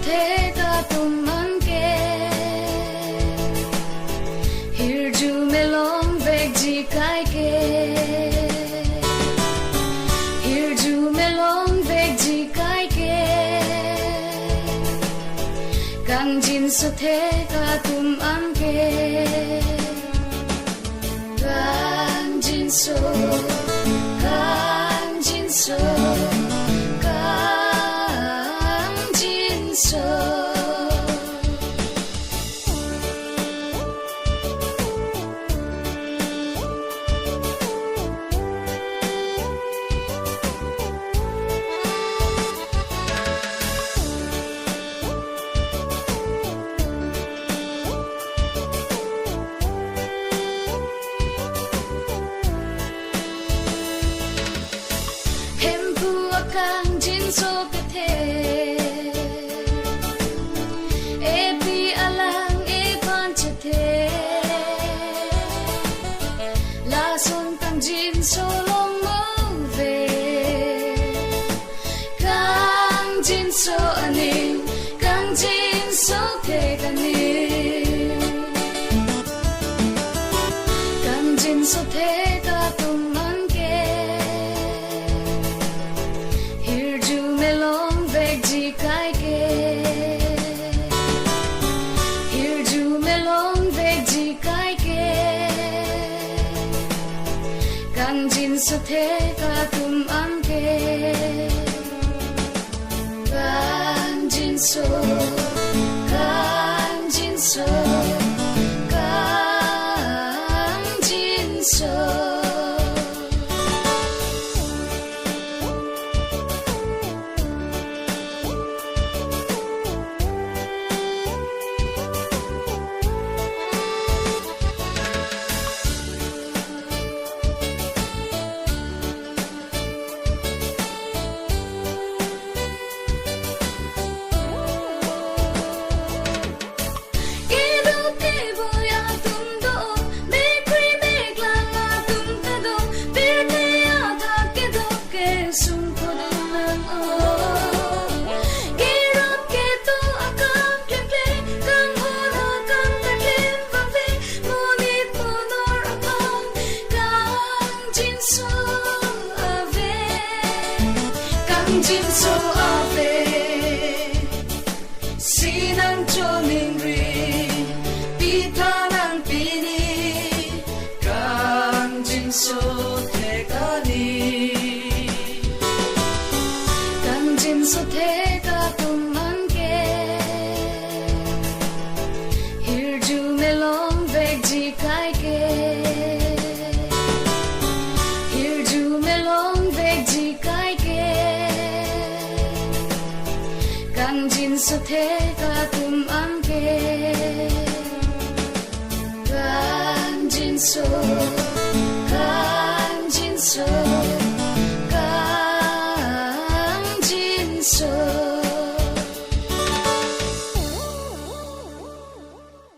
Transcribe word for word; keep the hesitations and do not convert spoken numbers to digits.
Thek atum anke hirjume longvekji kaike, hirjume longvekji kaike, kangjinso thek atum anke. Kangjinso, kangjinso, kangjinso. Hemphu akangjinso kethe, epi alang epan chethe, lason kangjinso longmo ave. Kangjinso aning, kangjinso thek aning. Kangjinso thek atum anke hirjume longvekji kaike, hirjume longvekji kaike, kangjinso thek atum anke. Kangjinso, kangjinso, kangjinso. Kedo keboi atum do, mekri meklang atum ta do, pirthe athak kedo kesung kodun lang o. Kerap keto akam klemkle, kanghon akam ta klem vangve, monit monor aphan kangjinso ave, kangjinso ave. Si nangchoningri, pi tha nang pini, kangjinso thek aning. Kangjinso thek atum anke hirjume longvekji kaike, hirjume longvekji kaike, kangjinso thek atum anke. Kangjinso, kangjinso,